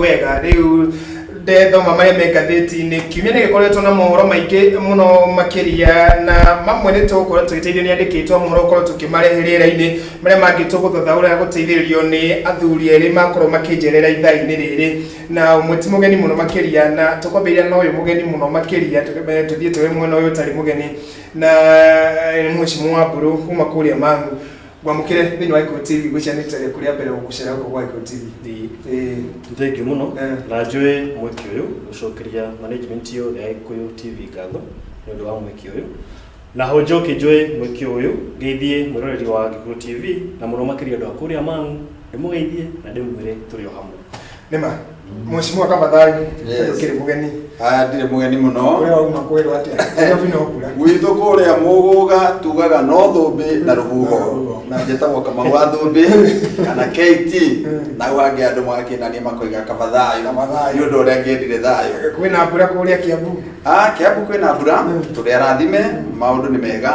Wega rĩu ndethoma marĩa me ngathĩti-inĩ. Kiumia nĩ gĩkoretwo na mohoro maingĩ mũno makĩria, na mamwe nĩ tũgũkorwo tũgĩteithio nĩ andĩkĩtwo mohoro gũkorwo tũkĩmarehe rĩera-inĩ, marĩa mangĩ tũgũthathaũra gũteithĩrĩrio nĩ athuri erĩ makorwo makĩnjerera ithaa-inĩ rĩrĩ, na ũmwe ti mũgeni mũno makĩria, na tũkwambĩrĩria na ũyũ mũgeni mũno makĩria, tũthiĩ tũwe mwena ũyũ ũtarĩ mũgeni, na nĩ Mheshimiwa Mbũrũ kuma kũrĩa Mang'u. Ngwamũkĩre thĩinĩ wa Gĩkũyũ TV. Gwĩciria nĩ rita rĩaku rĩa mbere gũcera gũkũ gwa Gĩkũyũ TV. Ĩĩ. Thank you mũno. Na njũĩ mweke ũyũ gũcokeria management yothe ya Gĩkũyũ TV ngatho nĩ ũndũ wa mweke ũyũ. Naho njoke njoe mweke ũyũ ngeithie mwĩroreri wa Gĩkũyũ TV, na mũno makĩria andũ a kũrĩa Mang'u, ndĩmũgeithie na ndĩmwĩre tũrĩ o hamwe. Nĩma Mheshimiwa Kabathaĩ. Yes. Ndũkĩrĩ mũgeni. Aya, ndirĩ mũgeni mũno. Ũrĩa wauma kwĩrwo atĩa Nairobi no mbura. Gwitũ kũrĩa mũgũga tugaga no thũmbĩ na rũhuho, na njĩtagwo Kamau wa Thũmbĩ kana KT, na hau hangĩ andũ magakĩnania makoiga kaba thayũ. Kaba thayũ. Nĩ ũndũ ũrĩa ngĩendire thayũ. Kwĩna mbura kũrĩa Kiambu? Ah, Kiambu kwĩna mbura, tũrĩ arathime, maũndũ nĩ mega,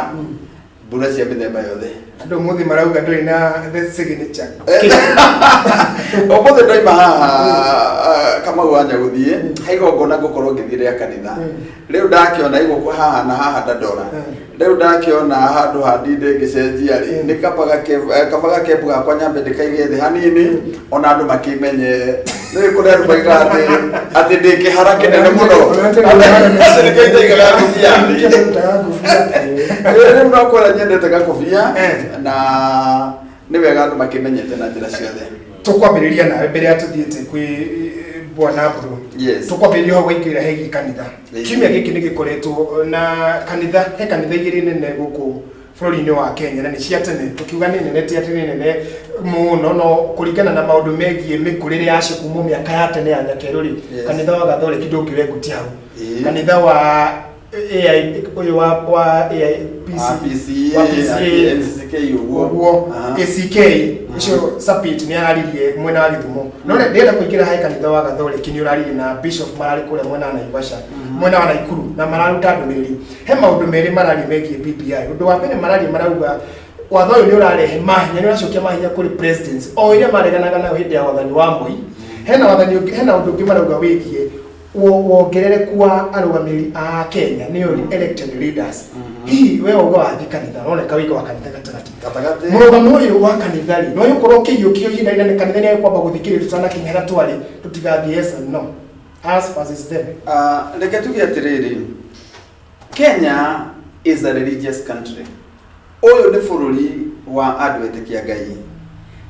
mbura cia mĩthemba yothe. Andũ ũmũthĩ marauga ndũrĩ na the signature. Ũmũthĩ ndoima haha, ah, Kamau wa Nyagũthiĩ, he igongona ngũkorwo ngĩthiĩ rĩa kanitha. Rĩu ndakĩona igũkũ haha na haha ndandora, rĩu ndakĩona handũ handinde ngĩcenjia rĩ, nĩ kaba gakembu gakwa nyambe ndĩkaige thĩ hanini, ona andũ makĩmenye. Nĩ kũrĩ andũ maigaga atĩ ndĩ kĩhara kĩnene mũno, atĩ nĩkĩo itaigaga ngũbia thĩ. Rĩu no kwĩra nyendete gakobia, na nĩ wega andũ makĩmenyete na njĩra ciothe. Tũkwambĩrĩria nawe mbere ya tũthiĩte kwĩ bwana Mbũrũ. Yes. Tũkwambĩrĩria hau waingĩra hegiĩ kanitha. Kiumia gĩkĩ nĩ gĩkoretwo na kanitha, he kanitha igĩrĩ nene gũkũ bũrũri-inĩ wa Kenya, na nĩ cia tene. Tũkiuga nĩ nene, ti atĩ nĩ nene mũno, no kũringana na maũndũ megiĩ mĩkũrĩre yacio kuma mĩaka ya tene ya nyakerũ rĩ, kanitha wa Gathoreki ndũngĩrengutia hau. Kanitha wa AI ũyũ wa AIPC, APC, wa PCA, NCCK ũguo. Ũguo. ACK ũcio Sapit nĩ araririe mwena wa Gĩthumo, no ndĩrenda kũingĩra he kanitha wa Gathoreki. Nĩ ũraririe na bishop mararĩ kũrĩa mwena wa Naivasha, mwena wa Naikuru, na mararuta ndũmĩrĩri. He maũndũ merĩ mararia megiĩ BBI. Ũndũ wa mbere mararia, marauga watho ũyũ nĩ ũrarehe mahinya, nĩ ũracokia mahinya kũrĩ presidents o iria mareganaga nayo hĩndĩ ya wathani wa Moi. Hena wathani ũngĩ, hena ũndũ ũngĩ marauga wĩgiĩ wongerereku wa arũgamĩrĩri a Kenya, nĩo elected leaders. Hihi we wauga wathiĩ kanitha, ũroneka wĩka wa kanitha gatagatĩ. Gatagatĩ. Mũrũgamo ũyũ wa kanitha rĩ, no ũkorwo ũkĩiyũkio ihinda inene, kanitha nĩ kwamba gũthikĩrĩrio tũtanakinya harĩa twarĩ, tũtigathiĩ yes and no, us versus them? Ah, reke tuge atĩrĩrĩ, Kenya is a religious country. Ũyũ nĩ bũrũri wa andũ etĩkia Ngai,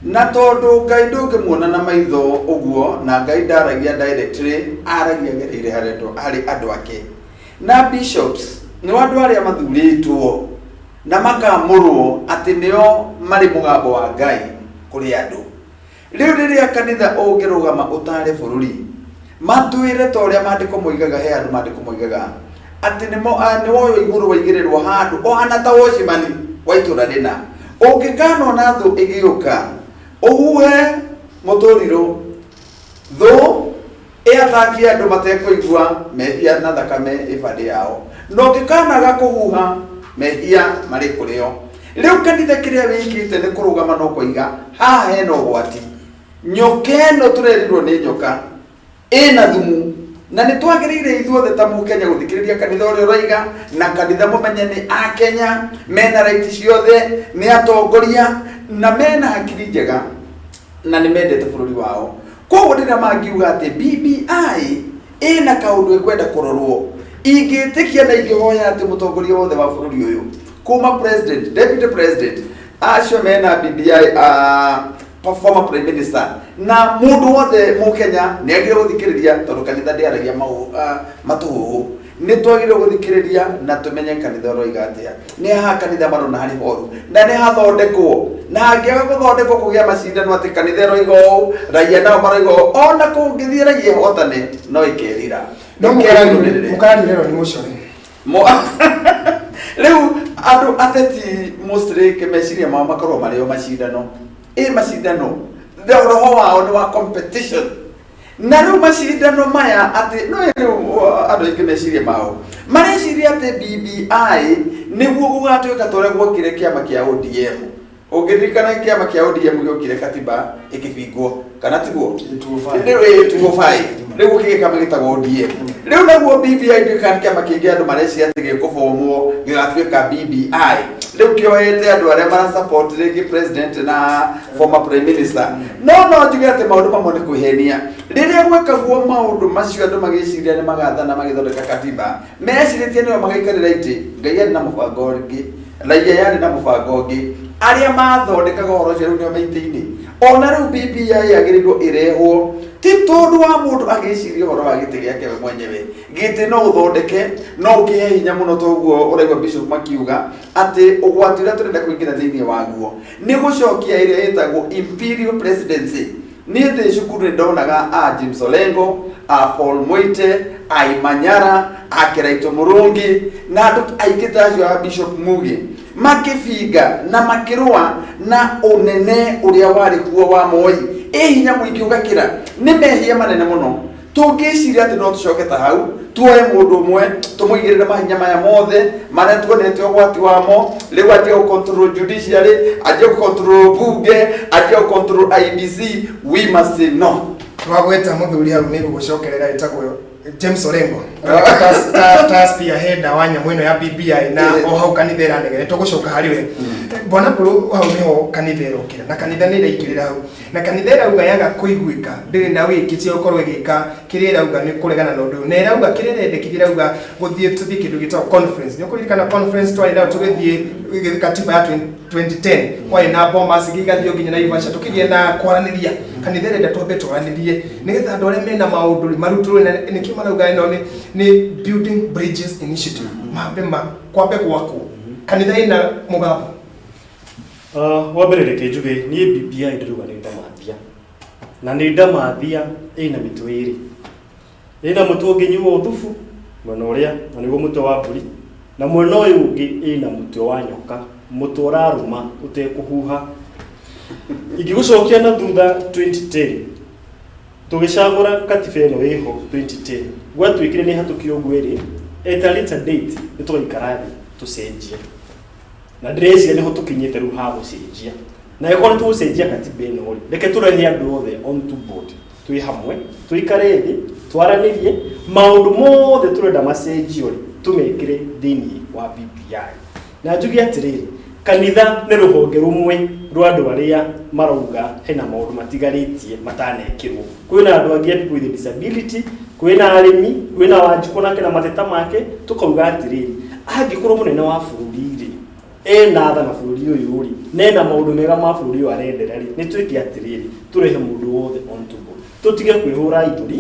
na tondũ Ngai ndũngĩmuona na maitho ũguo, na Ngai ndaragia directly, aragia agereire harĩ andũ ake, na bishops nĩ andũ arĩa mathurĩtwo na makamũrwo atĩ nĩo marĩ mũgambo wa Ngai kũrĩ andũ. Rĩu rĩrĩa kanitha ũngĩrũgama ũtare bũrũri, matwĩre ta ũrĩa maandĩko moigaga, he handũ maandĩko moigaga atĩ nĩ woywo igũrũ waigĩrĩrwo handũ ũhana ta wocimani wa itũra rĩna. Ũngĩkanona thũ ĩgĩũka, ũhuhe mũtũrirũ, thũ ĩatakie andũ matekũigua mehia na thakame ĩbandĩ yao, na ũngĩkanaga kũhuha, mehia marĩ kũrĩo. Rĩu kanitha kĩrĩa wĩkĩte nĩ kũrũgama na ũkoiga haha hena ũgwati, nyoka ĩno tũrerirwo nĩ nyoka ĩna thumu, na nĩ twagĩrĩire ithuothe ta mũkenya gũthikĩrĩria kanitha ũrĩa ũroiga. Na kanitha mũmenye nĩ akenya mena right ciothe, nĩ atongoria na mena hakiri njega na nĩ mendete bũrũri wao. Koguo rĩrĩa mangiuga atĩ BBI ĩna kaũndũ ĩkwenda kũrorwo, ingĩtĩkia na ingĩhoya atĩ mũtongoria wothe wa bũrũri ũyũ, kuma president, deputy president, acio mena BBI, former prime minister na mũndũ wothe mũkenya nĩ agĩrĩire gũthikĩrĩria, tondũ kanitha ndĩaragia matũhũhũ. Nĩ twagĩrĩirwo gũthikĩrĩria na tũmenye kanitha ũroiga atĩa, nĩ haha kanitha marona harĩ horu na nĩ hathondekwo, na hangĩaga gũthondekwo kũgĩa macindano atĩ kanitha ĩroiga ũũ, raia nao maroiga ũũ, ona kũngĩthiĩ raia ĩhotane no ĩkerira. No Ĩkerũmĩrĩre. Mũkarari rero nĩ mũcore. Rĩu andũ ateti mostly meciria mao makorwo marĩ o macindano, ĩ macindano, roho wao nĩ wa competition. Na rĩu macindano maya atĩ no rĩu andũ aingĩ meciria mao mareciria atĩ BBI nĩguo gũgatuĩka ta ũrĩa gwokire kĩama kĩa ODM. Ũngĩririkana, kĩama kĩa ODM gĩokire katiba ĩkĩbingwo. Kana tiguo? Rĩu ĩ 205 rĩu gũkĩgĩa kĩama gĩtagwo ODM. Rĩu naguo BBI nduĩka nĩ kĩama kĩngĩ andũ mareciria atĩ gĩkũbomwo gĩgatuĩka BBI. Rĩu kĩoete andũ arĩa mara support rĩngĩ president na former prime minister. No njuge atĩ maũndũ mamwe nĩ kwĩhenia. Rĩrĩa gwekagwo maũndũ macio, andũ magĩciria nĩ magathana magĩthondeka katiba, mecirĩtie nĩo magaikarĩra itĩ. Ngai arĩ na mũbango ũngĩ, raia yarĩ na mũbango ũngĩ. Arĩa mathondekaga ũhoro ũcio rĩu nĩo me itĩ-inĩ. Ona rĩu BBI yagĩrĩirwo ĩrehwo ti tondũ wa mũndũ agĩciria ũhoro wa gĩtĩ gĩake we mwenyewe. Gĩtĩ no ũthondeke, no ũkĩhe hinya mũno, toguo ũraigua bishop makiuga atĩ ũgwati ũrĩa tũrenda kũingĩra thĩinĩ waguo nĩ gũcokia ĩrĩa ĩtagwo imperial presidency. Niĩ ndĩ cukuru nĩ ndonaga a James Orengo, a Paul Moite, a Imanyara, a Keraito Mũrũngi na andũ aingĩ ta acio, a Bishop Mugi, makĩbinga na makĩrũa na ũnene ũrĩa warĩ kuo wa Moi ĩ hinya mũingĩ ũgakĩra. Nĩ mehia manene mũno tũngĩciria atĩ no tũcoke ta hau, tuoe mũndũ ũmwe tũmũigĩrĩre mahinya maya mothe marĩa tuonete ũgwati wamo. Rĩu anjie gũ control judiciary, anjie gũ control bunge, anjie gũ control IEBC. We must say no. Twagweta mũthuri hau, nĩ gũgũcokerera, ĩtagwo James Orengo, ta spearheader wa nyamũ ĩno ya BBI, na o hau kanitha ĩranegene. Tũgũcoka harĩ we, Bwana Mbũrũ. Hau nĩho kanitha ĩrokĩra, na kanitha nĩ ĩraingĩrĩra hau, na kanitha ĩrauga yaga kũiguĩka ndĩrĩ na wĩkĩtie gũkorwo ĩgĩka kĩrĩa ĩrauga nĩ kũregana na ũndũ ũyũ, na ĩrauga kĩrĩa ĩrendekithia, ĩrauga gũthiĩ tũthiĩ kĩndũ gĩtagwo conference. Nĩ ũkũririkana conference twarĩ nayo tũgĩthiĩ katiba ya 2010, kwarĩ na Bomas, gĩgathiĩ nginya Naivasha, tũkĩgĩa na kwaranĩria. Kanitha ĩrenda twambe twaranĩrie nĩgetha andũ arĩa mena maũndũ rĩ marutũrũre, na nĩkĩo marauga ĩno nĩ Building Bridges Initiative, mambe ma kwambe gwakwo. Kanitha ĩna mũgambo. Wa mbere reke njuge niĩ BBI ndĩrauga nĩ ndamathia, na nĩ ndamathia ĩna mĩtwe ĩrĩ. Ĩna mũtwe ũngĩnyuo thubu mwena ũrĩa, na nĩguo mũtwe wa mbũri, na mwena ũyũ ũngĩ ĩna mũtwe wa nyoka, mũtwe ũrarũma ũtekũhuha. Ingĩgũcokia na thutha 2010, tũgĩcagũra katiba ĩno ĩho 2010, gwatuĩkire nĩ hatũkio ũguo ĩrĩ, at a later date nĩ tũgaikara thĩ tũcenjie, na ndĩreciria nĩho tũkinyĩte rĩu ha gũcenjia. Na ĩkorwo nĩ tũgũcenjia katiba ĩno rĩ, reke tũrehe andũ othe on to board, twĩ hamwe, tũikare thĩ, twaranĩrie maũndũ mothe tũrenda macenjio rĩ, tũmekĩre thĩinĩ wa BBI. Na njuge atĩrĩrĩ, kanitha nĩ rũhonge rũmwe rwa andũ arĩa marauga hena maũndũ matigarĩtie matanekĩrwo. Kwĩna andũ angĩ a people with disability, kwĩna arĩmi, kwĩna Wanjikũ nake na mateta make. Tũkauga atĩrĩrĩ, angĩkorwo mũnene wa bũrũri rĩ ena tha na bũrũri ũyũ rĩ, na ena maũndũ mega ma bũrũri ũyũ arendera rĩ, nĩ twĩke atĩrĩrĩ, tũrehe mũndũ wothe on to board, tũtige kwĩhũra ithũri,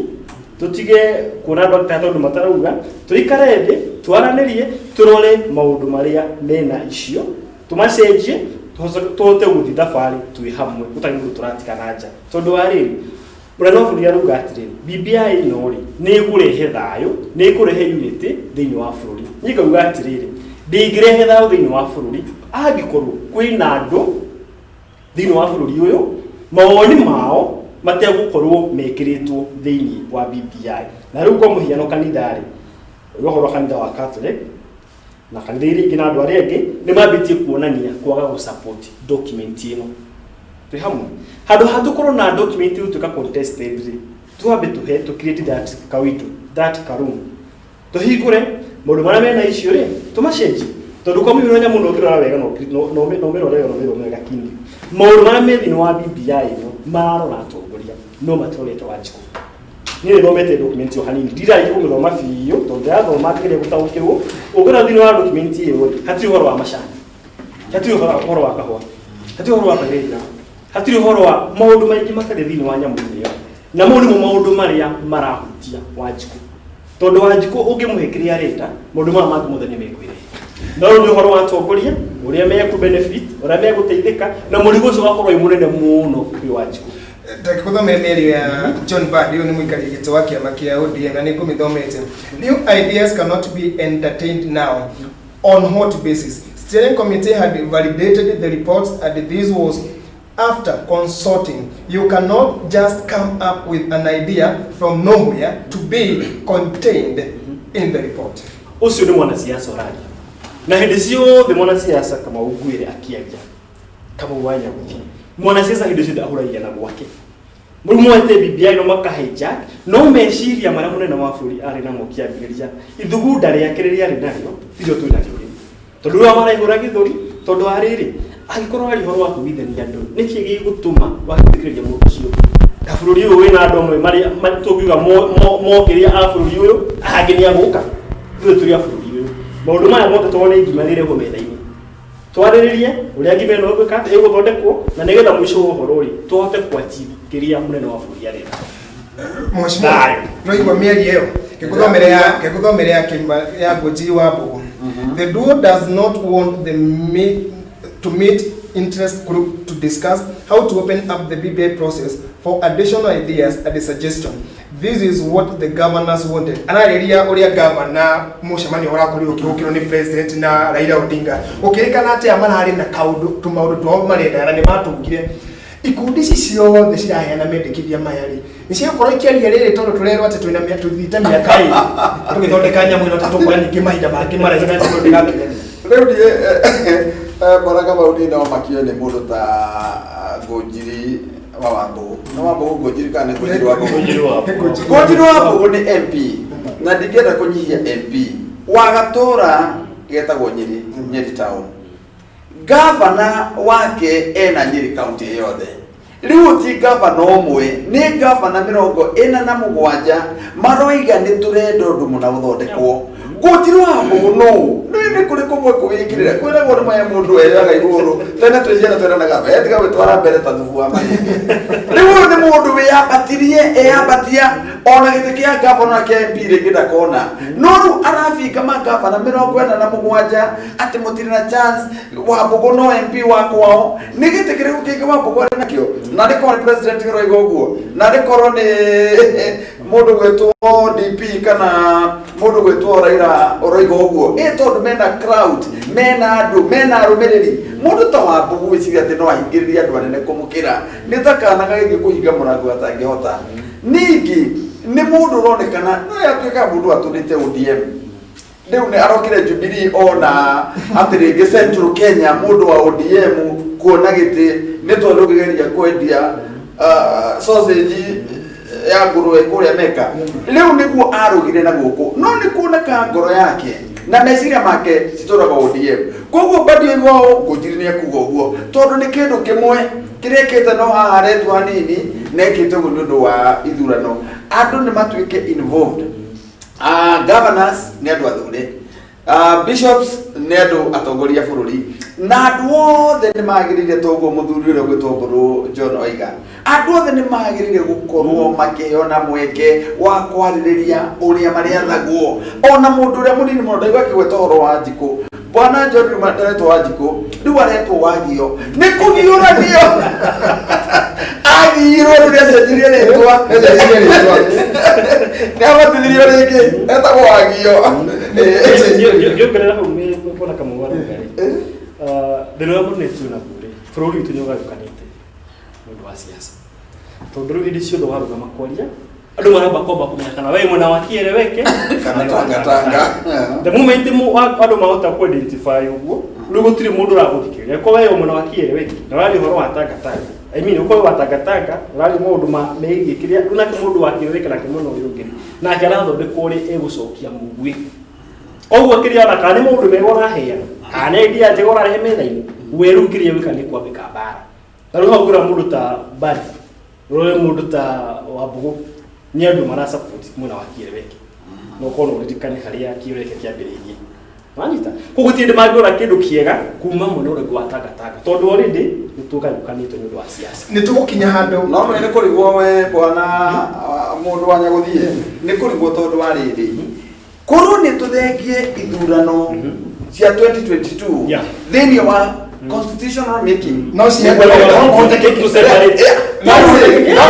tũtige kuona andũ ta tondũ matarauga. Tũikare thĩ, twaranĩrie, tũrore maũndũ marĩa mena icio, tũmacenjie, tũhote gũthiĩ thabarĩ twĩ hamwe, gũtarĩ mũndũ tũratigana nja. Tondũ wa rĩrĩ, mũnene wa bũrũri arauga atĩrĩrĩ, BBI ĩno rĩ nĩ ĩkũrehe thayũ, nĩ ĩkũrehe unity thĩinĩ wa bũrũri. Niĩ ngauga atĩrĩrĩ, ndĩngĩrehe thayũ thĩinĩ wa bũrũri angĩkorwo kwĩna andũ thĩinĩ wa bũrũri ũyũ mawoni mao mategũkorwo mekĩrĩtwo thĩinĩ wa BBI. Na rĩu kwa mũhiano kanitha rĩ, ũhoro wa kanitha wa Catholic na kanitha iria ingĩ na andũ arĩa angĩ nĩ mambĩtie kuonania kwaga gũ support document ĩno. Twĩ hamwe, handũ ha tũkorwo na document ĩgũtuĩka contested rĩ, twambe tũhe tũ create that kawindow, that karoom, tũhingũre maũndũ marĩa mena icio rĩ, tũmacenjie. Tondũ kwa mũhiano nyamũ no ũngĩrora wega, no ũmĩrore wega, no ũmĩthome wega kingi, maũndũ marĩa me thĩinĩ wa BBI ĩno mararora atongoria no matirorete Wanjikũ. Niĩ nĩthomete document ĩyo hanini, ndirarĩkia kũmĩthoma biũ tondũ ndĩrathoma ngĩgeria gũtaũkĩrwo. Ũngĩrora thĩinĩ wa document ĩyo rĩ, hatirĩ ũhoro wa macani, hatirĩ ũhoro wa kahũa, hatirĩ ũhoro wa kagenga, hatirĩ ũhoro wa maũndũ maingĩ matarĩ thĩinĩ wa nyamũ-inĩ ĩyo. Na mau nĩmo maũndũ marĩa marahutia Wanjikũ, tondũ Wanjikũ ũngĩmũhe kĩrĩa arenda, maũndũ maya mangĩ mothe nĩ mekwĩrehe. No rĩu nĩ ũhoro wa atongoria, ũrĩa mekũ benefit, ũrĩa megũteithĩka, na mũrigo ũcio ũgakorwo wĩ mũnene mũno kwĩ Wanjikũ. Reke gũthomere mĩario ya John Mbadi. Ũyũ nĩ mũikarĩri gĩtĩ wa kĩama kĩa ODM, na nĩ ngũmĩthomete. New ideas cannot be entertained now. On what basis? Steering committee had validated the reports, and this was after consulting. You cannot just come up with an idea from nowhere to be contained in the report. Ũcio nĩ mwanasiasa ũraria, na hĩndĩ ciothe mwanasiasa Kamau Ngwĩre akĩaria, Kamau wa Nyaguthi, mwanasiasa hĩndĩ ciothe ahũragia na gwake. Rĩu moete BBI no maka hijack no meciria marĩa mũnene wa bũrũri arĩ namo kĩambĩrĩria ithugunda rĩake rĩrĩa arĩ narĩo tirĩo twĩ narĩo rĩu, tondũ rĩu maraihũra gĩthũri, tondũ wa rĩrĩ, angĩkorwo hari ũhoro wa kũgithania andũ, nĩkĩ gĩgũtũma wagĩthikĩrĩria mũndũ ũcio? Ta bũrũri ũyũ wĩna andũ amwe marĩa tũngiuga mokĩrĩa a bũrũri ũyũ, angĩ nĩ agũka. Ithuĩ tũrĩ a bũrũri ũyũ. Maũndũ maya mothe tondũ nĩ ngima nĩrehwo metha-inĩ, twarĩrĩrie ũrĩa ngima ĩno ĩgwĩka atĩa, ĩgũthondekwo, na nĩgetha mũico wa ũhoro rĩ, tũhote kũ-achieve kĩrĩa mũnene wa bũrũri arenda. Mheshimiwa, Thayũ. Nĩwaigua mĩario ĩyo? Ngĩgũthomere ya Kĩma ya Ngũnjiri wa Mbũgũ. The duo does not want the meet, to meet interest group to discuss how to open up the BBI process for additional ideas and suggestion. This is what the governors wanted. Ararĩria ũrĩa governor mũcemanio ũrakorirwo ũkĩhũkĩrwo nĩ president na Raila Odinga. Gũkĩrĩkana atĩ aya mararĩ na kaũndũ tũmaũndũ twao marenda na nĩ matũngire. Ikundi ici ciothe ciraheana mendekithia maya rĩ, nĩ cigũkorwo ikĩaria rĩrĩ, tondũ tũrerwo atĩ twĩna tũthiĩte mĩaka ĩrĩ tũgĩthondeka nyamũ ĩno, tũkuoya ningĩ mahinda mangĩ maraihu na nyamũ ĩno ndĩgakinyanĩra. Rĩu niĩ bwana Kamau, niĩ no makio nĩ mũndũ ta Ngũnjiri wa Wambũgũ. Nĩ Wambũgũ Ngũnjiri kana nĩ Ngũnjiri wa Mbũgũ? Ngũnjiri wa Mbũgũ. Ngũnjiri wa Mbũgũ nĩ MP na ndingĩenda kũnyihia MP wa gatũra getagwo Nyeri, Nyeri town. Gavana wake ena Nyeri county yothe. Rĩu ti gavana ũmwe, nĩ gavana 47 maroiga nĩ tũrenda ũndũ mũna ũthondekwo. Ngũnjiri wa Mbũgũ nũ nĩ nĩ kũrĩ kũmwe kũwĩkĩrĩra kwĩragwo nĩ maya mũndũ eyoyaga igũrũ. Tene twĩ ciana tweranaga we tiga gwĩtwara mbere ta thubu wa mahĩndĩ. Rĩu ũyũ nĩ mũndũ wĩyambatirie, eyambatia ona gĩtĩ kĩa gavana na kĩa MP rĩngĩ ndakona, no rĩu arabinga magavana 47 atĩ mũtirĩ na chance. Wambũgũ no MP wa kwao, nĩ gĩtĩ kĩrĩkũ kĩngĩ Wambũgũ arĩ nakĩo? Na nĩ korwo nĩ president ũroiga ũguo, na nĩ korwo nĩ mũndũ gwĩtwo DP kana mũndũ gwĩtwo Raila ũroiga ũguo, ĩ tondũ mena crowd, mena andũ, mena arũmĩrĩri. Mũndũ ta Wambũgũ gwĩciria atĩ no ahingĩrĩrie andũ anene kũmũkĩra nĩ ta kana gagĩthiĩ kũhinga mũrango gatangĩhota. Ningĩ nĩ mũndũ ũronekana no atuĩkaga mũndũ atũrĩte ODM, rĩu nĩ arokire Jubilee, ona atĩ rĩngĩ Central Kenya mũndũ wa ODM kuona gĩtĩ nĩ tondũ ũngĩgeria kwendia sausage ya ngũrwe kũrĩa Meka. Rĩu nĩguo arũgire na gũkũ, no nĩ kuoneka ngoro yake na meciria make citũraga ODM. Koguo bado igwa Ngũnjiri nĩ ekuga ũguo tondũ nĩ kĩndũ kĩmwe kĩrĩa ĩkĩte, no haha aretwo hanini na ĩkĩte ũguo nĩ ũndũ wa ithurano. Andũ nĩ matuĩke involved. Governors nĩ andũ athure, bishops nĩ andũ atongoria bũrũri, na andũ othe nĩ magĩrĩire, toguo mũthuri ũrĩa gwĩtwo Mbũrũ John oiga, andũ othe nĩ magĩrĩire gũkorwo makĩheo na mweke wa kwarĩrĩria ũrĩa marĩathagwo, ona mũndũ ũrĩa mũnini mũno. Ndaigua akĩgweta ũhoro wa Njikũ. Bwana John rĩu ndaretwo wa Njikũ, rĩu aretwo wagio nĩ kũgiũranio agiirwo. Rĩu nĩacenjirie rĩtwa. Nĩacenjirie rĩtwa. Nĩ abatithirio rĩngĩ, etagwo wagio. Ngĩongerera hau nĩ kuona kamwe wa rũgarĩ thĩna ũrĩa mũnene twĩ naguo rĩ, bũrũri witũ nĩ ũgayũkanĩte nĩ ũndũ wa siasa, tondũ rĩu hĩndĩ ciothe warũgama kwaria, andũ maramba kwamba kũmenya kana we mwena wa kieleweke kana tangatanga. The moment andũ mahota ku identify ũguo, rĩu gũtirĩ mũndũ ũragũthikĩrĩria. Ko we mwena wa kieleweke na ũraria ũhoro wa tangatanga, I mean, ũkorwo wa tangatanga ũraria maũndũ ma megiĩ kĩrĩa, rĩu nake mũndũ wa kieleweke nake mwena ũrĩa ũngĩ nake arathondekwo ũrĩa egũcokia mũguĩ. Koguo kĩrĩa ona kana nĩ maũndũ mega ũraheana kana nĩ idea njega ũrarehe metha-inĩ, we rĩu kĩrĩa wĩka nĩ kwambĩka mbara. Ta rĩu hau ngũra mũndũ ta Bari, ũrore mũndũ ta Wambũgũ, nĩ andũ mara support mwena wa kieleweke, no korwo no ũririkane harĩa kieleweke kĩambĩrĩirie, wanyita. Koguo ti hĩndĩ mangĩona kĩndũ kĩega kuma mwena ũrĩa ũngĩ wa tangatanga, tondũ already nĩ tũgayũkanĩte nĩ ũndũ wa siasa. Nĩ tũgũkinya handũ. No nĩ kũrigwo we bwana mũndũ wa Nyagũthiĩ, nĩ kũrigwo tondũ wa rĩrĩ, korwo nĩ tũthengie ithurano cia 2022 thĩinĩ wa constitutional making no To separate. No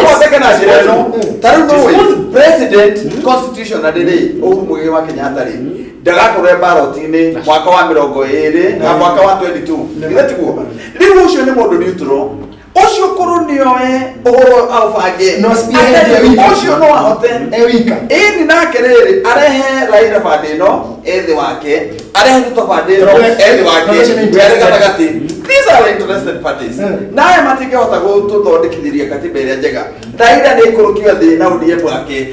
kũhoteke na njĩra ĩno. Ta rĩu nũĩ president constitutionally rĩ, Uhuru Muigai wa Kenyatta rĩ, ndagakorwo e ballot-inĩ mwaka wa 20 na mwaka wa 22, githĩ tiguo? Rĩu ũcio nĩ mũndũ neutral. Ũcio kũrũ nĩoe ũhoro aũbange. No spearhead Atari- ya wika. Ũcio no ahote. E wika. Ĩni nake rĩrĩ arehe Raila bande ĩno ethĩ wake, arehe Ruto bande ĩno Tondũ- ethĩ wake, tondũ ũcio nĩ we arĩ interested. gatagatĩ. These are interested parties. Na aya matingĩhota gũtũthondekithĩria katiba ĩrĩa njega. Raila nĩ aikũrũkio thĩ na ODM wake.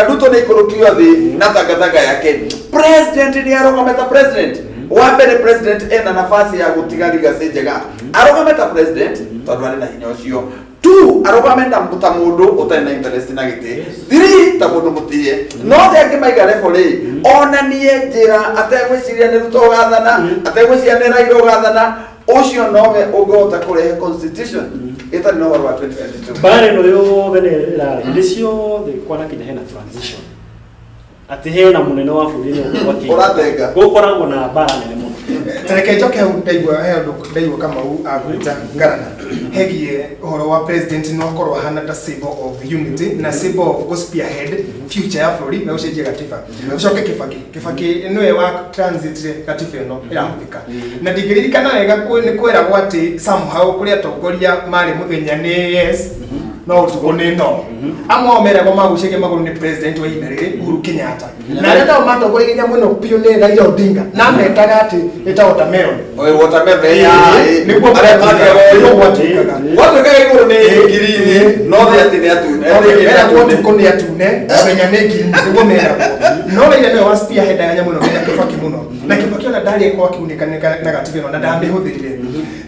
Ruto nĩ aikũrũkio thĩ na tangatanga yake. President nĩ arũgame ta president. Wa mbere president ena nafasi ya gũtiga legacy njega. Arũgame ta president tondũ arĩ na hinya ũcio. Two, arũgame ta ta mũndũ ũtarĩ na interest na gĩtĩ. Three, ta mũndũ mũtĩe. No te angĩ maiga level rĩ, onanie njĩra ategwĩciria nĩ Ruto ũgathana, ategwĩciria nĩ Raila ũgathana, ũcio nowe ũngĩhota kũrehe constitution ĩtarĩ na ũhoro wa 2022. Mbara ĩno yothe nĩ ĩrarĩ hĩndĩ ciothe kwanakinya hena transition, atĩ hena mũnene wa bũrũri nĩ ũgũkorwo akĩinũka. Ũratenga. Gũkoragwo na mbara nene mũno. Tareke njoke hau ndaigua he ũndũ ndaigua Kamau agwĩta ngarana hegie ũhoro wa president no akorwo ahana ta symbol of unity na symbol of go spearhead future ya bũrũri na gũcenjia gatiba. Ũcoke Kibaki, Kibaki nĩwe wa transit gatiba ĩno ĩrahũthĩka, na ndingĩririkana wega nĩ kweragwo atĩ somehow kũrĩ atongoria marĩ mũthenya nĩ yes no ũtukũ nĩ no. Amwe ao meragwo magucagia magũrũ nĩ president wa ihinda rĩrĩ Uhuru Kenyatta, na arĩa nao matongoragia nyamũ ĩno biũ nĩ Raila Odinga, na metaga atĩ ĩta watermelon. Oe watermelon ya Nĩguo arĩa gwatuĩkaga, nĩguo gwatuĩkaga. Gwatuĩkaga igũrũ nĩ ngirini no thĩ atĩ nĩ atune. Meragwo ũtukũ nĩ atune, mũthenya nĩ ngirini, nĩguo meragwo. No Raila nĩwe wa spearheadaga nyamũ ĩno mena Kibaki mũno, na Kibaki ona ndarĩ kwa akiunĩka na gatiba ĩno na ndamĩhũthĩrire.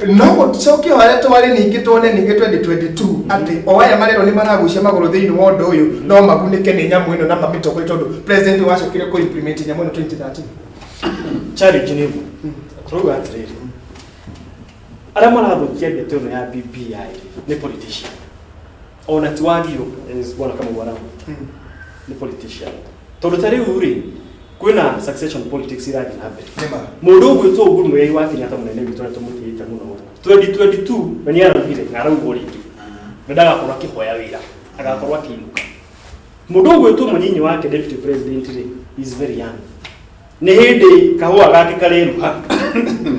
No gũcokia harĩa twarĩ ningĩ tuone ningĩ 2022 atĩ o aya marerwo nĩ maragucia magũrũ thĩinĩ wa ũndũ ũyũ no magunĩke nĩ nyamũ ĩno na mamĩtongorie, tondũ president wacokire kũ implement nyamũ ĩno 2013. Challenge nĩ ĩmwe, tũrauga atĩrĩrĩ, arĩa marathũkia ndeto ĩno ya BBI nĩ politician, ona ti wagio as bwana Kamau arauga, nĩ politician, tondũ ta rĩu rĩ kwĩna succession politics irathiĩ na mbere. Nĩma. Mũndũ ũgwĩtwo Uhuru Muigai wa Kenyatta, mũnene witũ ũrĩa tũmũtĩĩte mũno, 2022 we nĩ araugire na araugwo rĩngĩ we ndagakorwo akĩhoya wĩra, agakorwo akĩinũka. Mũndũ ũgwĩtwo mũnyinyi wake deputy president rĩ is very young, nĩ hĩndĩ kahũa gake kareruha,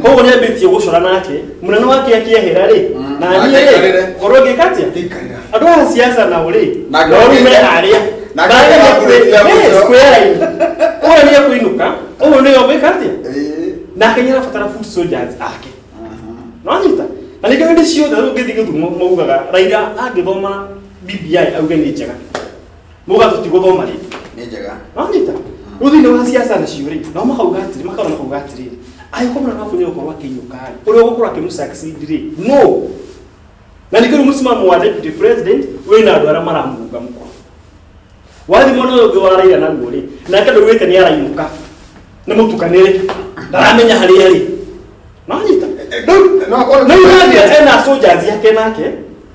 koguo nĩ ambĩtie gũcora nake mũnene wake akĩehera rĩ na niĩ rĩ Akĩikarĩre. ngorwo ngĩka atĩa? Ngĩikarĩra. Andũ aya siasa nao rĩ Nake nao rĩu me harĩa nake Mageria akũrĩkia mũico. kwĩraini ũyũ nĩ ekũinũka, ũyũ nĩwe ũgwĩka atĩa? Ĩĩ. Nake nĩ arabatara foot soldiers ake nonyita, na nĩkĩo hĩndĩ ciothe rĩu ũngĩthiĩ Gĩthumo maugaga Raila angĩthoma BBI auge nĩ njega, mauga tũtigũthoma rĩngĩ. Nĩ njega. Nonyita rĩu thĩinĩ wa siasa nacio rĩ nao makauga atĩrĩ, makarora makauga atĩrĩrĩ, angĩkorwo mũnene wa bũrũri nĩegũkorwo akĩinũka rĩ, ũrĩa ũgũkorwo akĩmũ-succeed rĩ no na nĩkĩo rĩu mũsimamo wa deputy president wĩna andũ arĩa maramũrunga mũkono. Wathi mwena ũyũ ũngĩ wa Raila naguo rĩ, nake ndaugĩte nĩ arainũka, nĩ mũtukanĩre, ndaramenya harĩa rĩ nonyita. No akorwo Rĩu nake ena soldiers yake nake,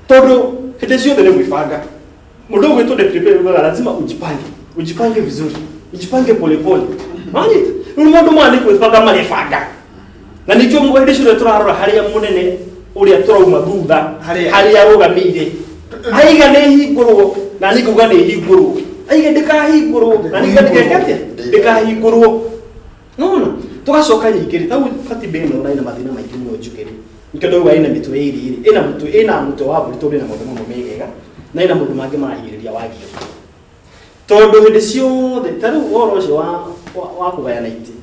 tondũ hĩndĩ ciothe nĩ gwĩbanga. Mũndũ ũgwĩtwo deputy president ugaga lazima ujipange, ujipange vizuri, ujipange polepole, nonyita. Rĩu maũndũ maya nĩ gwĩbanga marebanga, na nĩkĩo hĩndĩ ciothe tũrarora harĩa mũnene ũrĩa tũrauma thutha Harĩa. harĩa arũgamĩire, aiga nĩ hingũrwo na niĩ ngauga nĩ hingũrwo, aiga ndĩkahingũrwo na niĩ ngauga ndĩgeka atĩa, ndĩkahingũrwo. Nona tũgacoka ningĩ rĩ tau katiba ĩno na ĩna mathĩna maingĩ mũno njuge rĩ, nĩkĩo ndauga ĩna mĩtwe ĩrĩ rĩ, ĩna mũtwe wa mbũri tondũ ĩna maũndũ mamwe megega na ĩna maũndũ mangĩ marahinyĩrĩria wagio, tondũ hĩndĩ ciothe ta rĩu ũhoro ũcio wa kũgayana itĩ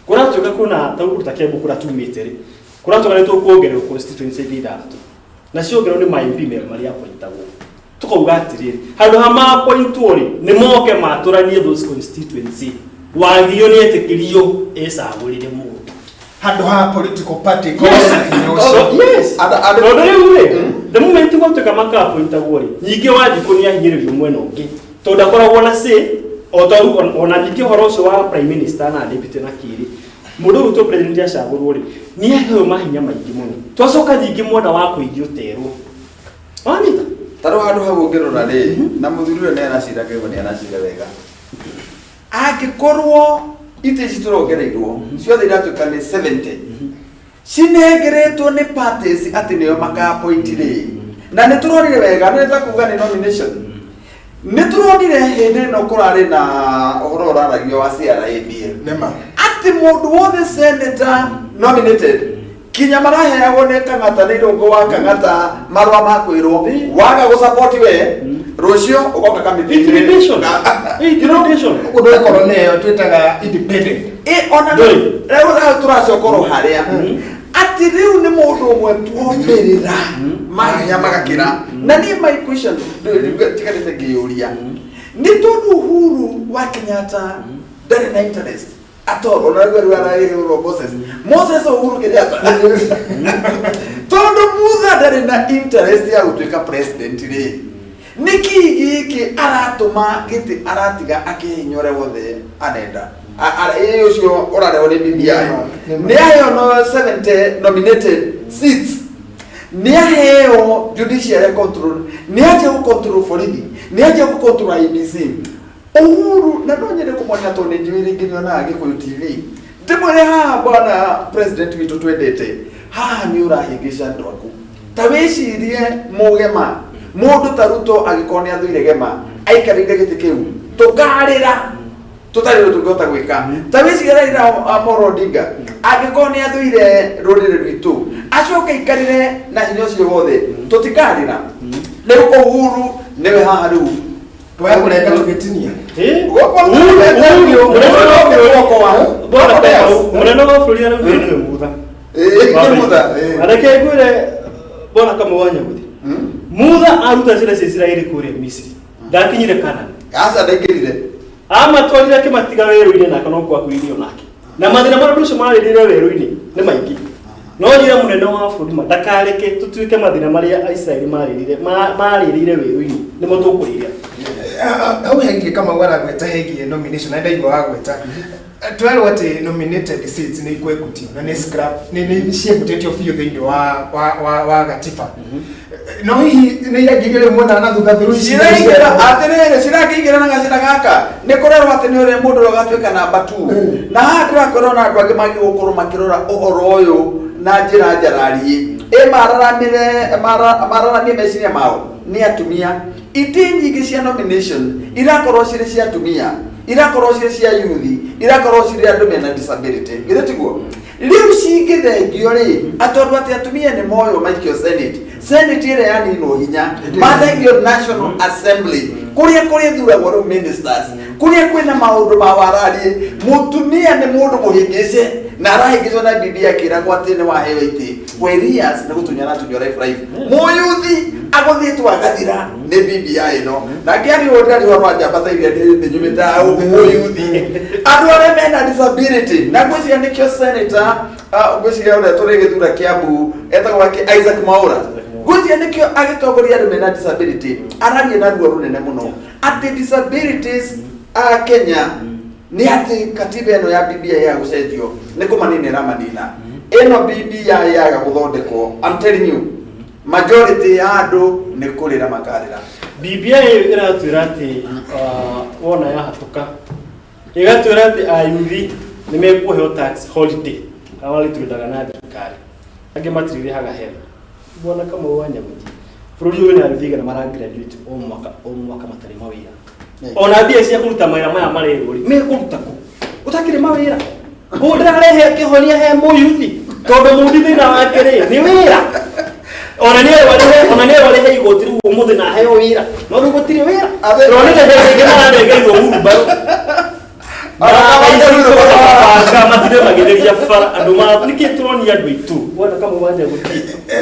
kũratuĩka kwĩna ta kũndũ ta Kiambu kũrĩa tumĩte rĩ, kũratuĩka nĩ tũkuongererwo constituency ingĩ ithathatũ, na ciongererwo nĩ ma MP marĩa appointagwo. Tukauga atĩrĩrĩ, handũ ha ma-appointwo rĩ, nĩ moke matũranie those constituency, wagio nĩ etĩkĩrio ecagũrĩre mũndũ handũ ha political party korwo na hinya ũcio. Yes. Tondũ Tondũ rĩu rĩ, the moment gwatuĩka maka-appointagwo rĩ, ningĩ Wanjikũ nĩ ahinyĩrĩrio mwena ũngĩ tondũ ndakoragwo na say o ta rĩu. Ona ningĩ ũhoro ũcio wa prime minister na deputy na kĩrĩ, mũndũ ũgwĩtwo president acagũrwo rĩ, nĩ aheo mahinya maingĩ mũno. Twacoka ningĩ mwena wa kũingĩ ũterwo wanyita. Ta rĩu handũ hau ũngĩrora rĩ, na mũthuri ũyũ nĩ aracira ngaigua nĩ aracira wega, angĩkorwo itĩ ici tũrongereirwo ciothe iratuĩka nĩ 70 cinengeretwo nĩ parties atĩ nĩo maka-appoint rĩ, na nĩ tũronire wega nĩ ta kuga nĩ nomination. Nĩ tũronire hĩndĩ ĩno kũrarĩ na ũhoro ũraragio wa CRA bill Nĩma. atĩ mũndũ wothe senator nominated. Kinya maraheagwo nĩ Kang'ata, nĩ Irũngũ wa Kang'ata, marũa ma kwĩrwo waga gũ-support we, rũciũ ũgoka kamĩtĩ. Intimidation. Intimidation. Ũguo ndũgĩkorwo nĩyo twĩtaga independent. Ĩ ona Ndũrĩ. rĩu hau tũracoka oro harĩa atĩ rĩu nĩ mũndũ ũmwe tuombĩrĩra mahinya magakĩra. Na niĩ my question tiganĩte ngĩyũria nĩ tondũ Uhuru wa Kenyatta ndarĩ na interest at all, ona rĩu rĩu arahĩrwo Moses Uhuru Kenyatta, tondũ Mutha ndarĩ na interest ya gũtuĩka president rĩ, nĩkĩ gĩkĩ aratũma gĩtĩ aratiga akĩhihinya ũrĩa wothe arenda? Ĩ ũcio ũrarehwo nĩ BBI. Nĩ- Nĩ aheo no 70 nominated seats, nĩ aheo judiciary control, nĩ anjia gũ control borithi, nĩ anjia gũ control IEBC Uhuru. Na no nyende kũmonia tondũ nĩ njũĩ rĩngĩ nĩonaga Gĩkũyũ TV, ndĩmwĩre haha, bwana president witũ twendete, haha nĩ ũrahĩngĩca andũ aku. Ta wĩcirie mũgema mũndũ ta Ruto angĩkorwo nĩ athũire gema aikarĩire gĩtĩ kĩu, tũkarĩra tũtarĩ ũndũ tũngĩhota gwĩka. Ta wĩcirie Raila Amolo Odinga angĩkorwo nĩ athũire rũrĩrĩ rwitũ, acoke aikarĩre na hinya ũcio wothe, tũtikarĩra. Rĩu Uhuru nĩwe haha rĩu. Twaya kũrenga tũgĩtinia. Eh? Gũkũ Uhuru, mũnene wa bũrũri. Bwana Kamau, mũnene wa bũrũri araugire nĩwe Mutha. Ĩĩ, nĩ Mutha, ĩĩ. Na reke ngwĩre, bwana Kamau wa Nyaguthi, Mutha aruta ciana cia Isiraeli kũrĩa Misiri, ndakinyire Kanani. Aca, ndaingĩrire. Amatwarire akĩmatiga werũ-inĩ, nake no kwakuirio nake na mathĩna marĩa andũ ũcio mararĩrĩire werũ-inĩ nĩ maingĩ. No njĩra mũnene wa bũrũri ma ndakareke tũtuĩke mathĩna marĩa Aisiraeli marĩrĩire werũ-inĩ nĩmo tũkũrĩra. Hau hegiĩ Kamau aragweta hegiĩ nomination, na ndaigua wagweta twerwo atĩ nominated seats nĩ ikwekutio na nĩ scrap, nĩ ciekutĩtio biũ thĩinĩ wa gatiba, no hihi nĩ iraingĩrio rĩu mwena na thutha through ici? Ciraingĩra atĩrĩrĩ, cirakĩingĩra na gacĩra gaka nĩ kũrerwo atĩ nĩ ũrĩa mũndũ ũrĩa ũgatuĩka namba 2. Na haha ndĩrakwĩra ona andũ angĩ magĩrĩirwo gũkorwo makĩrora ũhoro ũyũ na njĩra njarariĩ, ĩ mararamĩre mararamie meciria mao nĩ atumia. Itĩ nyingĩ cia nomination irakorwo cirĩ cia atumia, irakorwo cirĩ cia yuthi, irakorwo cirĩ andũ mena disability. Githĩ tiguo? Rĩu cingĩthengio rĩ, atondũ atĩ atumia nĩ moywo maikio Senate, Senate ĩrĩa yaninwo hinya, mathengio National Assembly kũrĩa kũrĩthuragwo rĩu ministers, kũrĩa kwĩna maũndũ ma warariĩ, mũtumia nĩ mũndũ mũhĩngĩce na arahĩngĩcwo na bibi akĩragwo atĩ nĩ waheo itĩ, whereas nĩ gũtunya aratunywo life life mũyuthi agũthiĩtwo agathira nĩ BBI ĩno. Na ngĩario ndĩrarĩ ũhoro wa njamba ta iria ndĩ nyumĩte gũkũ mũyuthi, andũ arĩa mena disability, na ngwĩciria nĩkĩo senator, ngwĩciria ũrĩa tũrĩ gĩthura Kĩambu etagwo ake Isaac Mwaura, ngwĩciria nĩkĩo agĩtongoria andũ mena disability araria na ruo rũnene mũno atĩ disabilities a Kenya nĩ atĩ katiba ĩno ya BBI ya gũcenjio nĩ kũmanina ĩramanina. Ĩno BBI yaga gũthondekwo, I'm telling you, majority ya andũ nĩ kũrĩra makarĩra. BBI ĩratwĩra atĩ wona yahatũka, ĩgatwĩra atĩ ayuthi nĩ mekuheo tax holiday, arĩa tũrendaga na thirikari angĩ matirĩrĩhaga HELB. Bwana Kamau wa Nyaguthi, bũrũri ũyũ wĩna ayuthi igana mara graduate o mwaka o mwaka matarĩ mawĩra. Ona mbia cia kũruta mawĩra maya marerwo rĩ, mekũruta kũ ũtakĩrĩ mawĩra? Kũ ndĩrarehe kĩhonia he mũyuthi, tondũ mũndi thĩna wake rĩ nĩ wĩra. Ona nĩ arĩhe, ona nĩ arĩhe igoti rĩu ũmũthĩ na aheo wĩra, no rĩu gũtirĩ wĩra. Tũronire he rĩngĩ maranengerirwo wheelbarrow na matire magĩtheria bara andũ ma nĩkĩ tũronia andũ aitũ, bwana Kamau wa Nyaguthi?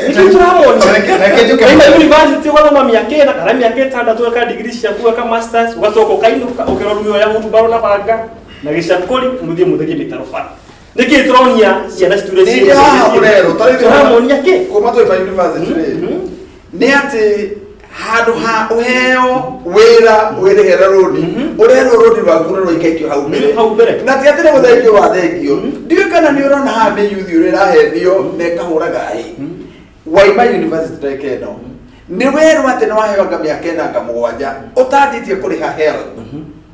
Nĩkĩ tũramonia? Reke njuke. Waima university ũgathoma mĩaka 4 kana mĩaka 6, ũgeka degree ciaku, ũgeka masters, ũgacoka ũkainũka ũkĩrorwo ya wheelbarrow na banga na gĩcakũri, mũthiĩ mũtherie mĩtaro bara. Nĩkĩ tũronia ciana citure? Ningĩ haha mũrerwo, ta rĩu Tũramonia kĩ? Kuma twaima university rĩ, nĩ atĩ handũ ha ũheo wĩra wĩrĩhere rũni, ũrerwo rũni rwaku nĩ rũikaikio hau mbere. Hau mbere. Na ti atĩ nĩ gũthengio wathengio. Ndiũĩ kana nĩ ũrona haha mĩyuthi ũrĩa ĩrahenio na ĩkahũraga hĩ. Waima university ndagĩka ĩno nĩ werwo atĩ nĩ waheo anga mĩaka 4 anga 7 ũtanjĩtie kũrĩha HELB.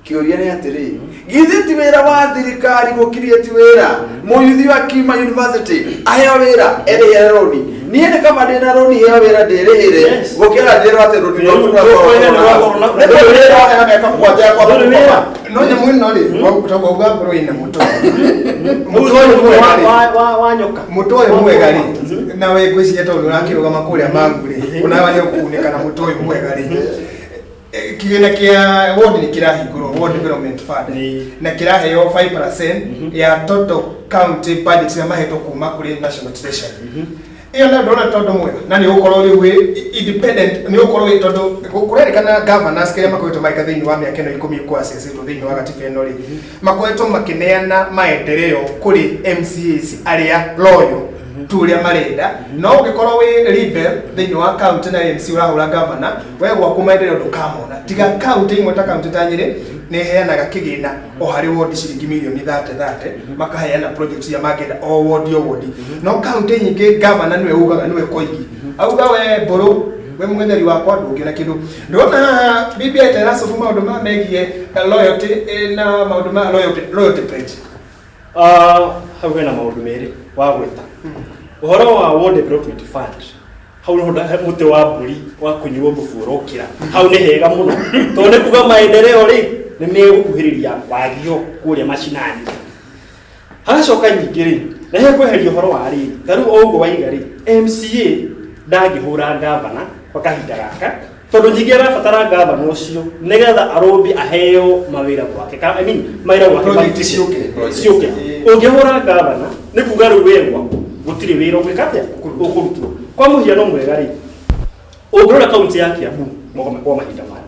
Kĩũria nĩ atĩrĩ, githĩ ti wĩra wa thirikari gũkirie ti wĩra mũyuthi wa kiuma university aheo wĩra erĩhere rũni? Niĩ nĩ kaba ndĩna rũni heo wĩra ndĩrĩhĩre Yes. gũkĩra ndĩrwo atĩ rũni Rĩu, rwaku rũkwene nĩ rwa corona. nĩ wĩra waheo mĩaka mũgwanja ya kwamba Ndũrĩ gũkoma. wĩra. No nyamũ ĩno rĩ, wauga ngorwo ĩna mũtwe. Mũtwe ũyũ mwega rĩ, wa nyoka. Mũtwe ũyũ mwega rĩ, nawe ngwĩciria tondũ ũrakĩrũgama kũrĩa mangu rĩ, ona wagĩrĩirwo kũgunĩka na mũtwe ũyũ mwega rĩ. Kĩgĩna kĩa ward nĩ kĩrahingũrwo, Ward Development Fund, Ĩĩ. na kĩraheo 5% ya total county budget ĩrĩa mahetwo kuma kũrĩ National Treasury. Ĩyo nayo ndona tondũ mwega na nĩ ũgũkorwo rĩu wĩ independent, nĩ ũgũkorwo wĩ tondũ kũrerĩkana governors kĩrĩa makoretwo magĩka thĩinĩ wa mĩaka ĩno 10 kwacecetwo thĩinĩ wa gatiba ĩno rĩ, makoretwo makĩneana maendeleo kũrĩ MCAs arĩa loyal tu ũrĩa marenda. No ũngĩkorwo wĩ rebel thĩinĩ wa county na MC ũrahũra governor, we gwaku maendeleo ndũkamona, tiga county imwe ta county ta Nyĩrĩ nĩ ĩheanaga kĩgĩna o harĩ ward ciringi mirioni 30 30, makaheana project iria mangĩenda o ward o ward. No county nyingĩ governor nĩwe ugaga, nĩwe koigi auga, we mbũrũ, we mũng'etheri wakwa, ndũngĩona kĩndũ. Ndĩrona haha BBI ta ĩracobu maũndũ ma megiĩ loyalty, na maũndũ ma loyalty pledge. Ah, hau hena maũndũ merĩ wa gwĩta ũhoro wa World Development Fund. Hau nĩho mũtĩ wa mbũri wa kũnyuo mũbu ũrokĩra. Hau nĩ hega mũno tondũ nĩ kuga maendeleo rĩ nĩ megũkuhĩrĩria wagio kũrĩa macinani. Hagacoka nyingĩ rĩ na he kweheria ũhoro wa rĩrĩ, ta rĩu o ũguo waiga rĩ, MCA ndangĩhũra gavana kwa kahinda gaka tondũ nyingĩ arabatara gavana ũcio nĩgetha arũmbi aheo mawĩra gwake, I mean, mawĩra gwake. Project ciũke. Ciũke. Ũngĩhũra gavana nĩ kuga rĩu we gwaku gũtirĩ wĩra ũgwĩka atĩa, ũkũrutwo. Kwa mũhiano mwega rĩ, ũngĩrora kaunti ya Kiambu kwa mahinda maya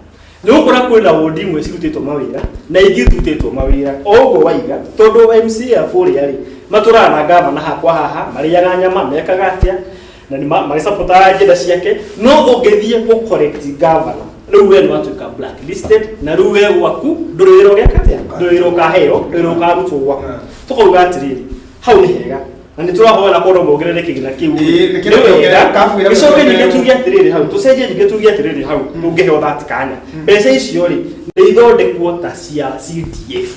nĩ ũgũkora kwĩna wodi imwe cirutĩtwo mawĩra na ingĩ itirutĩtwo mawĩra, o ũguo waiga, tondũ MCA a kũrĩa rĩ matũraga na gavana hakwa haha, marĩaga nyama, mekaga atĩa na nĩ magĩcapotaga agenda ciake. No ũngĩthiĩ gũ correct gavana rĩu we nĩ watuĩka blacklisted, na rĩu we gwaku ndũrĩ wĩra ũgeka atĩa, ndũrĩ wĩra ũkaheo, ndũrĩ wĩra ũkarutwo gwaku. Tũkauga atĩrĩrĩ, hau nĩ hega na nĩ tũrahoya na korwo mongerere kĩgĩna kĩu. Ĩĩ, nĩ Nĩ wega. kabu ĩrĩa Gĩcoke ningĩ kĩongererwo. tuge atĩrĩrĩ, hau tũcenjie, ningĩ tuge atĩrĩrĩ, hau tũngĩheo thati kanya, mbeca icio rĩ nĩ ithondekwo ta cia CDF,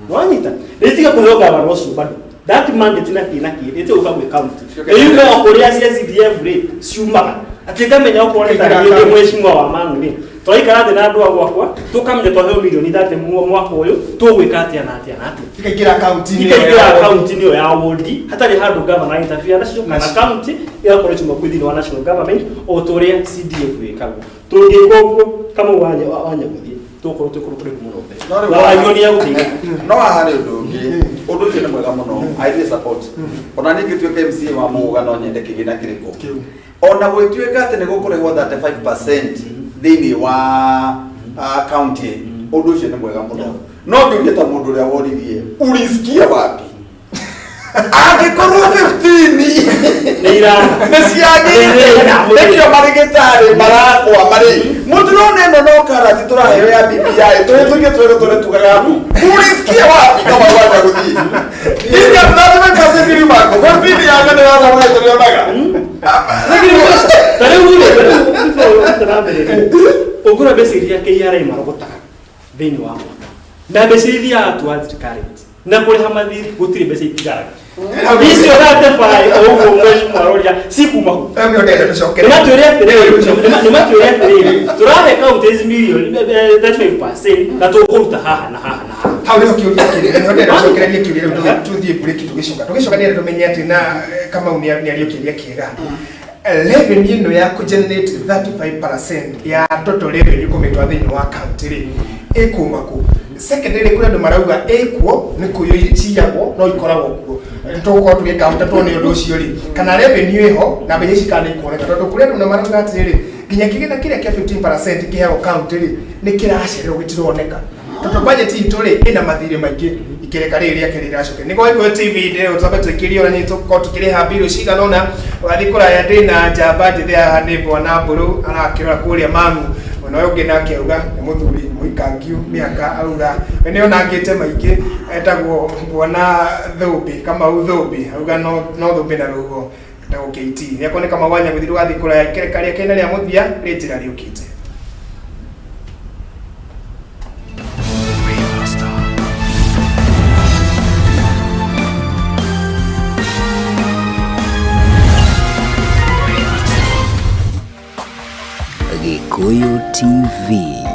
wanyita, nĩ tiga kũheo gavana ũcio bado that mandate na kĩ na kĩ ĩtige gũka gwĩ county, ĩyume o kũrĩa cia CDF rĩ ciumaga, atĩ ngamenya okorwo nĩ ta Ĩkaingĩra niĩ ndĩ account. mheshimiwa wa Mang'u rĩ, tũraikara thĩ na andũ a gwakwa tũkamenya twaheo mirioni 30 mwaka ũyũ tũgwĩka atĩa na atĩa na atĩa. Ikaingĩra akaunti-inĩ Ikaingĩra ya ward. akaunti-inĩ ĩyo ya wodi hatarĩ handũ gavana interfere nacio, kana Nacio. county ĩgakorwo ĩcuma kwĩ thĩinĩ wa national government o ta ũrĩa CDF ĩkagwo. Tũngĩka ũguo kamau wa Nyagũthiĩ, tũgũkorwo twĩ kũndũ kũraihu mũno mbere No rĩu na wagio nĩ egũteithia. No haha nĩ ũndũ ũngĩ, ũndũ ũcio nĩ mwega mũno, I really support. Ona niĩ ngĩtuĩka MCA wa Mũgũga no nyende kĩgĩna kĩrĩkũ. Kĩu. Ona gwĩtuĩka atĩ nĩ gũkũrĩhwo 35% thĩinĩ wa county, ũndũ ũcio nĩ mwega mũno. No ngĩurie ta mũndũ ũrĩa woririe, ulisikia wapi? Angĩkorwo 15 nĩ irana nĩ ciagĩte, nĩkĩo marĩgĩtarĩ marakwama rĩ, mũtirona ĩno no karati tũraheo ya BBI tũhĩtũkie twĩrwo tũrĩ tugaga, ulisikia wapi kama wanja gũthiĩ inya 35% irimango 15 yanga nĩ wathamũra tũrĩonaga. Ta rĩu rĩ, before na mbere rĩ, ũngĩrora mbeca iria KRA marogotaga thĩinĩ wa mwaka na mbeca iria ithiaga towards current na kũrĩha mathirĩ, gũtirĩ mbeca itigaraga icio 35 o ũguo mheshimiwa aroria cikuma kũ? Hau nĩho ndĩrenda tũcokere. Nĩmatwĩre atĩrĩrĩ, tũrahe counties million 35% na tũkũruta haha na haha na haha. Hau nĩho kĩũria kĩrĩ, nĩho ndĩrenda tũcokererie kĩũria rĩu. Tũthiĩ break, tũgĩcoka ndĩrenda tũmenye atĩ na Kamau nĩ nĩario kĩũria kĩega, revenue ĩno ya kũgenerate 35% ya total revenue kũmĩtwara thĩinĩ wa county rĩ, ĩkuma kũ? Secondary, kũrĩ andũ marauga ĩkuo nĩ kũiywo ciyagwo, no ikoragwo kuo. Tũgũkorwo tũgĩkaunta tuone ũndũ ũcio rĩ, kana revenue ĩho na mbeca ici kana nĩ ikuoneka, tondũ kũrĩ andũ na marauga atĩrĩrĩ, nginya kĩgĩna kĩrĩa kĩa 15% kĩheagwo county rĩ, nĩ kĩracererwo, gĩtironeka, tondũ budget itũ rĩ ĩna mathirĩ maingĩ. Ikereka rĩrĩ rĩake rĩracoke nĩ kwa Gĩkũyũ TV ndĩrĩ twambe tũikĩrie ona nĩ tũkorwo tũkĩrĩha mbirũ cigana ũna. Wathiĩ kũraya ndĩna njamba njĩthĩ haha, nĩ bwana Mbũrũ arakĩrora kũrĩa Mang'u. Mwena ũyũ ũngĩ nake auga nĩ mũthuri mũikangiu mĩaka, auga we nĩ onangĩte maingĩ, etagwo bwana Thũmbĩ, Kamau Thũmbĩ, auga no thũmbĩ na rũhuho, etagwo KT. Nĩ nĩ Kamau wa Nyagũthi. Ndũgathiĩ kũraya, ikereka rĩake na rĩa mũthia rĩ njĩra rĩũkĩte. Gikuyu TV.